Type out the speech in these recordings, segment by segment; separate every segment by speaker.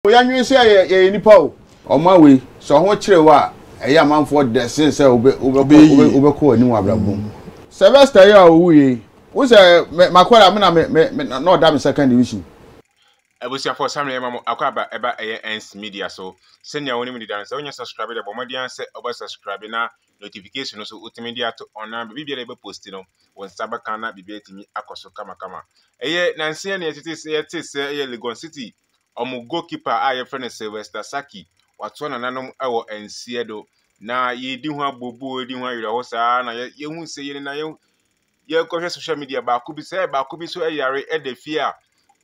Speaker 1: Yɛnwene sɛ yɛyɛ nnipa o. Ɔma wei, sɛ ɔho kyere wo a, ɛyɛ amanfoɔ dɛ sen sɛ wobɛkɔ w'anim wɔ abrabɔ mu. Sylvester yi a ɔwuiɛ yi, wo sɛ m'akwadaa me na me me na ɔda me second division.
Speaker 2: Abusuafoɔ Samuel yɛma mo akɔ aba ɛba ɛyɛ Ernst Media so. Sɛnea wonim deda no sɛ wonya subscribe deɛ bɔ mmɔden ara sɛ wobɛ subscribe na notification no so wotumi de ato on na biribi biara yɛbɛ post no wo nsa bɛka na biribi atumi akɔ so kamakama. Ɛyɛ nansa yi na yɛtete sɛ yɛte sɛ ɛyɛ Legon City wɔn goalkeeper a wɔfrɛ no Sylvester Saki, watoa nananom wɔ nseɛ do. Na yɛredi ho abooboo, yɛredi ho awerɛho saa na yɛhu sɛ yɛn na yɛkɔhwɛ social media baako bi sɛ baako bi nso yare da fie a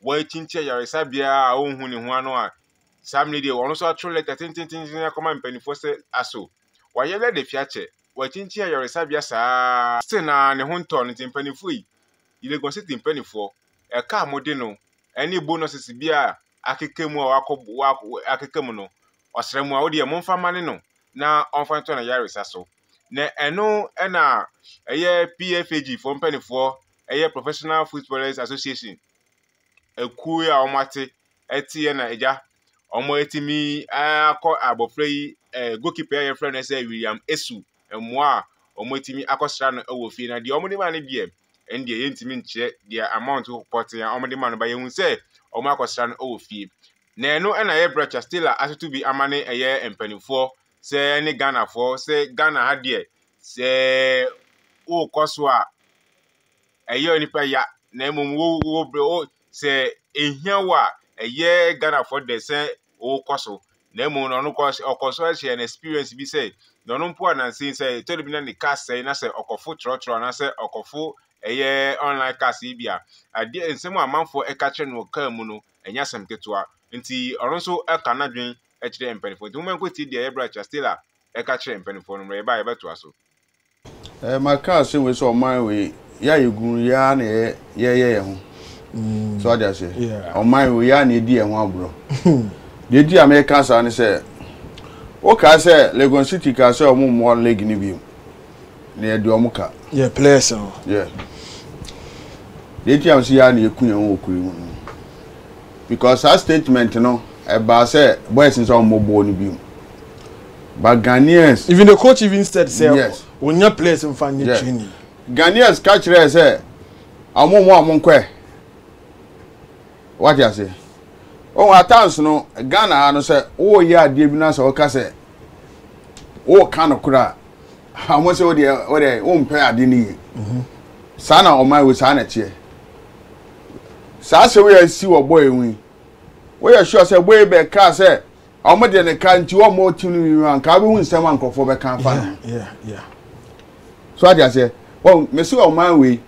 Speaker 2: wɔakyinkyini ayaresabea a ɔnhu ne ho ano a saa mmerɛ deɛ ɔno nso atwerɛ lɛta tententen akɔma mpanimfoɔ sɛ aso wayɛ da fie akyɛ wɔakyinkyini ayaresabea saa still na ne ho ntɔ no nti mpanimfoɔ yi Legon City mpanimfoɔ ɛka a mode no ɛne bonuses bi a akeka mu a wakɔ wakɔ akeka mu no, ɔsrɛ mo a wo deɛ momfa mane no na ɔmfa ntɔ n'ayaresa so. Na ɛno na ɛyɛ PFAG foɔ mpanimfoɔ, ɛyɛ Professional Footballers Association akuo a wɔate ɛteɛ na agya wɔatumi akɔ abɔfra yi eh, goalkeeper a yɛfrɛ no sɛ William Esu mmoa a wɔatumi akɔsra no wɔ fie na deɛ wɔde ma no deɛ ɛndeɛ yɛntumi nkyerɛ deɛ amount pɔtee a wɔde ma no ba yɛhu sɛ wɔn akɔsra no wɔ fie na ɛno na ɛyɛ berɛ Chastela atoto bi ama ne ɛyɛ mpanimfoɔ sɛ ne Ghanafoɔ sɛ Ghana ha deɛ sɛ wokɔ so a ɛyɛ onipa ya na mmom wo wo wo sɛ ehia wo a ɛyɛ Ghanafoɔ dɛ sɛ wokɔ so na mmom no ɔno kɔ ɔkɔ so ahyɛ no experience bi sɛ na ɔno mpo ananse sɛ ɛtɔ da bi na ne car sɛe na sɛ ɔkɔfo trɔtrɔ anaasɛ ɔkɔfo ɛyɛ online cars yi bi a adeɛ nsɛm a amanfoɔ ɛka kyerɛ no wɔ car mu no ɛnyɛ asɛm ketewa nti ɔno nso ɛka n'adwen kyerɛ mpanimfoɔ nti momma yɛnkɔtie deɛ yɛbrɛ Chastela ɛka kyerɛ mpanimfoɔ no mmerɛ yɛba a yɛbɛtoa so.
Speaker 1: Eh, maka asɛm wei sɛ ɔman wei yɛ a yɛgu no yɛ ara na yɛyɛ yɛn ho mm. so ade aseɛ ɔman wei yɛ ara na yɛdi yɛn ho agorɔ deɛ nti a meka saa ne sɛ wokaa sɛ Legon City kaa sɛ ɔmo mmoa league no bio na yɛde ɔmo ka
Speaker 3: yɛ players no
Speaker 1: yeah deɛ nti a mese yɛ ara na yɛku yɛn ho wɔ kuro mu no because saa statement no ɛbaa sɛ boys nsa ɔmo bɔɔl no bio But Ghanaians.
Speaker 3: Even the coach even said sɛ yes. Onya players nfa nye yeah. training.
Speaker 1: Ghanaians ka kyerɛ sɛ ɔmo mo a ɔmo nkɔɛ. Wate ase. Ohun at times no Ghana ha no sɛ wɔreyɛ adeɛ bi na sɛ wɔka sɛ wɔreka no koraa wɔn sɛ wɔdeɛ wɔdeɛ wɔmpɛ adeɛ no yie. Mhm. Saa na ɔman wɔ saa na ɛteɛ. Saa sɛ wɔyɛ asi wɔ bɔɔl yi woyɛ sure sɛ bɔɔl yi bɛka sɛ Wɔn de ne ka nti wɔn mmɔ team no bi anka wobɛhu nsɛm a nkurɔfoɔ bɛka afa no ho. So ate aseɛ wɔn mesi ɔman wei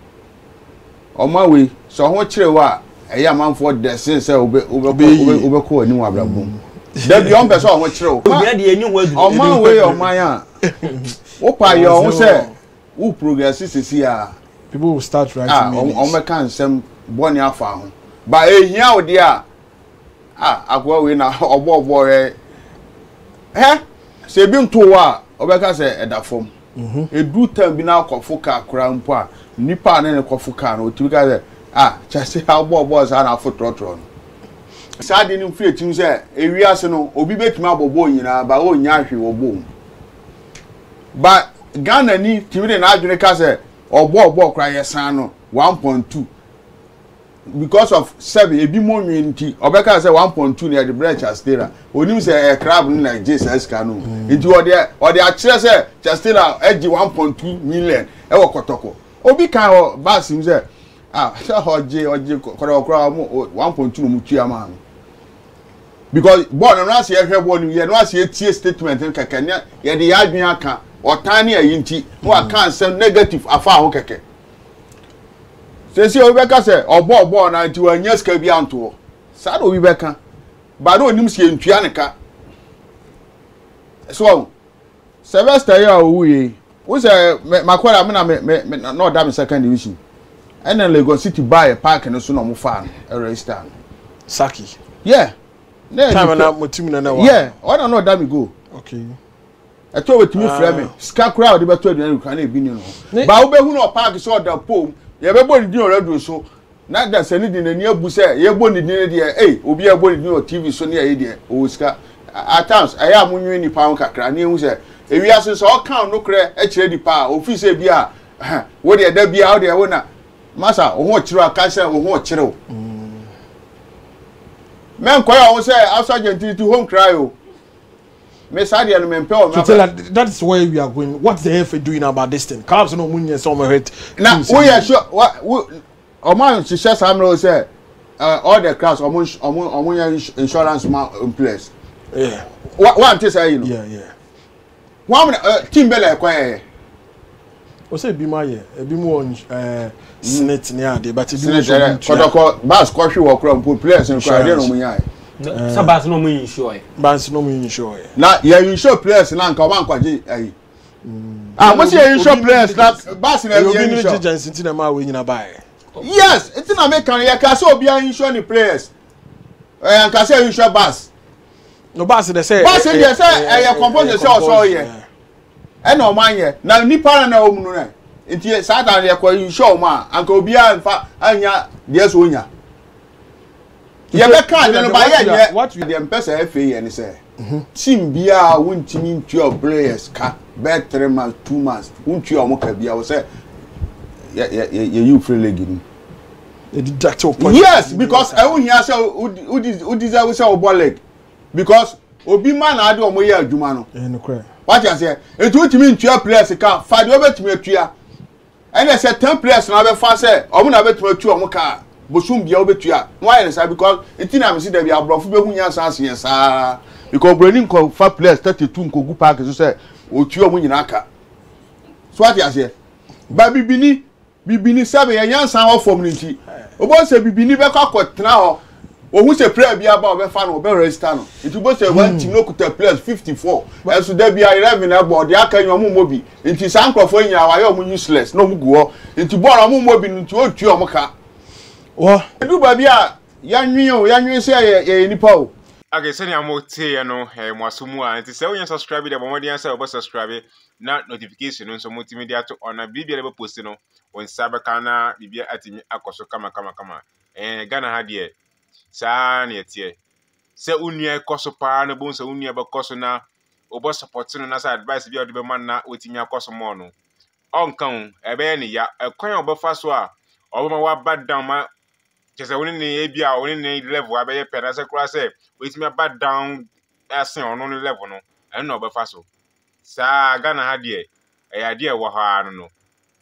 Speaker 1: ɔman wei sɛ ɔho kyerɛ wo a ɛyɛ amanfoɔ dɛ sen sɛ wobɛ wobɛkɔ wobɛkɔ w'anim wɔ abrabɔ mu dabi ɔmpɛ sɛ ɔho kyerɛ wo ɔman wei yɛ ɔman a wopa yɛ ɔho sɛ wo progress sisi a
Speaker 3: people will start writing
Speaker 1: me wɔn bɛka nsɛm bɔne afa ho ba ehia wo deɛ a Ah, akoa wei na ɔbɔɔ bɔɔl ɛ. Hɛ, sɛ ebi nto wo a, wobɛka sɛ ɛda fam. Mhm. Edu time bi na akɔfo kaa koraa mpo a, nipa a ne ne kɔfo kaa no, otumi ka sɛ, ah, kyɛ sɛ abɔɔ bɔɔl saa na afo trɔtrɔ no. Saa ade no mfiri etirim sɛ ewiase no, obi betumi abɔ bɔɔl nyinaa, ba ɔnnya hwee wɔ bɔɔl mu. Ba Ghana ni tumi de n'adwene ka sɛ ɔbɔɔ bɔɔl koraa yɛsan no 1.2. because of sɛbi ebi mo nwi nti ɔbɛka sɛ 1.2 na yɛde brɛ Chastela onim sɛ ɛyɛ club no na gye saa sika no mm. nti ɔde ɔde akyerɛ sɛ Chastela agye 1.2 million ɛwɔ kɔtɔkɔ obi kan wɔ baasi mu sɛ ah sɛ ɔgye ɔgye kɔtɔkɔ koraa ɔmo 1.2 na ɔmo tua maa no because bɔɔl no no ase yɛhwɛ bɔɔl no yɛ no ase yɛtie statement no kɛkɛ ne yɛde yɛ adwene aka ɔtan ne ayi nti na waka nsɛm negative afa ho kɛkɛ. Seesei obi bɛka sɛ ɔbɔɔ bɔɔl no nti wannya sika bi anto hɔ. Saa na obi bɛka. Ba na onim sɛ yɛntua ne ka. So ɔho. Sylvester yi a owu yi, wo sɛ makɔla me na me me na ɔda me second division. Ɛna Lagos City baa yɛ park no so na ɔmo faa no, ɛregister no.
Speaker 3: Saki.
Speaker 1: Yeah.
Speaker 3: Na Time na mo team na na wa.
Speaker 1: Yeah, ɔna na ɔda me goal.
Speaker 3: Okay.
Speaker 1: Ɛtɔ obetumi frɛ me sika koraa a ɔde bɛtɔ aduane kura na ebi ni no ho. Ba wobɛhu no ɔpaaki sɛ ɔda pom yɛbɛbɔ ne din wɔ radio so. Na da sɛ ne de n'ani abu sɛ yɛbɔ ne din no deɛ, ei, obi a yɛbɔ ne din wɔ TV so ne ɛyi deɛ, ɔwɔ sika. At times, ɛyɛ a monwene nnipa ho kakra na yɛhu sɛ ewiase sɛ ɔka nokorɛ kyerɛ nipa a, ɔfiri sɛ bi a, wo deɛ da biara wo deɛ wo na, masa, wo ho kyerɛ a, ka sɛ wo ho kyerɛ wo. Mɛnkɔyɛ wo sɛ Afsa Gentili ti home cry o. Me saa deɛ no mempɛ wɔ
Speaker 3: So Taylor, that is where we are going. What's the FA doing about this thing? Clubs no ɔmo nyɛ sɛ ɔmo hwɛ.
Speaker 1: Na woyɛ sure wa wo ɔmo ahyehyɛ saa mmerɛ sɛ all the clubs ɔmo ɔmo ɔmo yɛ insurance ma players.
Speaker 3: Yeah.
Speaker 1: Wa wa nte saa yi no.
Speaker 3: Yeah yeah.
Speaker 1: Wɔn uh, team bɛ na ɛkɔ yɛ.
Speaker 3: Ɔsɛ ebi mu ayɛ ebi mu wɔ ɛɛ senate ne adeɛ but ebi mu nso ɔmo ntua.
Speaker 1: Kɔtɔkɔ bus kɔhwe wɔ kora mpo players no kora ɛdeɛ na ɔmo nyae.
Speaker 4: Sɛ bus na ɔmo insure yɛ.
Speaker 3: Bus na ɔmo insure yɛ.
Speaker 1: Na yɛ insure players na nka ɔmo ankwagye ayi. Ah mo si yɛ insure players na bus na yɛ insure.
Speaker 3: Obi negligence nti na ɛma wei nyina baeɛ.
Speaker 1: Yes nti na meka no yɛ ka sɛ obiara insure ne players. Ɛyɛ nka sɛ insure bus.
Speaker 3: No bus de sɛ.
Speaker 1: Bus deɛ sɛ ɛyɛ compulsory sɛ ɔsɛ ɔyɛ. Ɛna ɔmo anyɛ na nipa na na ɛwɔ mu no nɛ nti saa ta yɛ kɔ nhyɛ ɔmo a anka obiara nfa anya deɛ sɛ onya yɛbɛka ade no ba yɛ nyɛ deɛ mpɛ sɛ ɛfɛ yɛ ne sɛ mhm. team biara wontumi ntua players ka bɛɛ 3 months, 2 months wontua ɔmo ka biara wɔ sɛ yɛ yɛ yɛ yɛ free league no. Yes, because ɛho hia sɛ wo deserve sɛ wobɔ league because obi ma na ade wɔn yɛ adwuma no. Wate aseɛ? Nti wotumi ntua players ka, fa deɛ wobɛtumi atua. Ɛnna sɛ 10 players na abɛfa sɛ wɔn na abɛtumi atua wɔn ka bosom bia wobɛtua na wayɛ no saa because nti na mesi dabi aborɔfo bɛhu nyansa aseɛ saa because oburoni nkɔfa players 32 nkɔgu park so sɛ ɔtua wɔn nyinaa ka. So wate aseɛ? Ba bibini Bibini, sɛbe yɛn nyansa wɔ fam no nti, wobɛhu sɛ bibini bɛkɔ akɔtena hɔ, ohu sɛ player bi aba a ɔbɛfa no, ɔbɛ register no. Nti wobɛhu sɛ one team no okuta players 54, ɛnso da biara 11 na ɛbɔ, deɛ aka nyinaa wɔn mmɔ bi. Nti saa nkurɔfoɔ yi nyinaa wɔayɛ wɔn useless na wɔn gu hɔ. Nti bɔɔl a wɔn mmɔ bi no nti wɔntua wɔn ka.
Speaker 3: Wɔ.
Speaker 1: Ɛduru baabi a yɛnwen o, yɛnwen sɛ yɛyɛ yɛyɛ nipa o.
Speaker 2: Okay, sɛnea mo teeɛ no, ɛyɛ mo aso mu a, nti sɛ wonyɛ subscribe deɛ bɔ mmɔden sɛ wobɛ subscribe na notification no nso motumi de ato on na biribiara bɛ post no, wo nsa bɛka na biribiara atumi akɔ so kama kama kama. Ɛɛ Ghana ha deɛ, saa na ɛteɛ. Sɛ wo nua kɔ so paa na bohu sɛ wo nua bɛkɔ so na wobɔ support no na sɛ advice bi a wode bɛma no na watumi akɔ so more no, ɔnka ho, ɛbɛyɛ ne ya. Ɛkwan a ɔbɛfa so a ɔbɛma waba down ma kyerɛ sɛ wo ne ne ebi a wo ne ne level abɛyɛ pɛ anaasɛ koraa sɛ watumi aba down asen ɔno ne level no, ɛno na ɔbɛfa so. Saa Ghana ha deɛ, ɛyɛ adeɛ a ɛwɔ hɔ ara no no.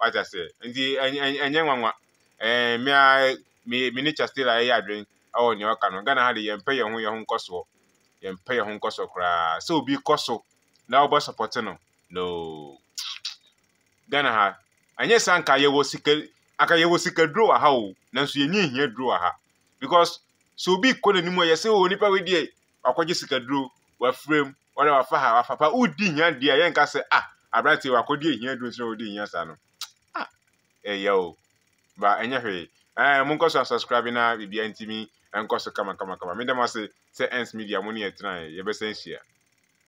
Speaker 2: Wate aseɛ? Nti ɛnyɛ nwanwa. Ɛɛ me ara me me ne Chastela ɛyɛ adwene ɛwɔ nea ɔka no. Ghana ha deɛ yɛmpɛ yɛn ho yɛn ho nkɔsoɔ. Yɛmpɛ yɛn ho nkɔsoɔ koraa. Sɛ obi kɔ so na wobɛ support no, no. Ghana ha, ɛnyɛ saa nka yɛwɔ sika, anka yɛwɔ sikaduro wɔ ha o, nanso yɛnni hia duro wɔ ha. Because sɛ obi kɔ n'anim a yɛsɛ o nipa wei deɛ wakɔgye sikaduro, wafura mu, wɔde wafa ha, wafa pa, wodi hia deɛ a yɛnka sɛ ah aberanteɛ wakɔdi ahia duro nti na ɔdi hia saa no. Ah, ɛyɛ o. Ba ɛnyɛ hwee. Ɛɛ monkɔ so asubscribe na biribiara ntumi nkɔ so kama kama kama. Meda mo ase sɛ Ernst Media mo ne yɛn tenaeɛ. Yɛbɛsan hyia.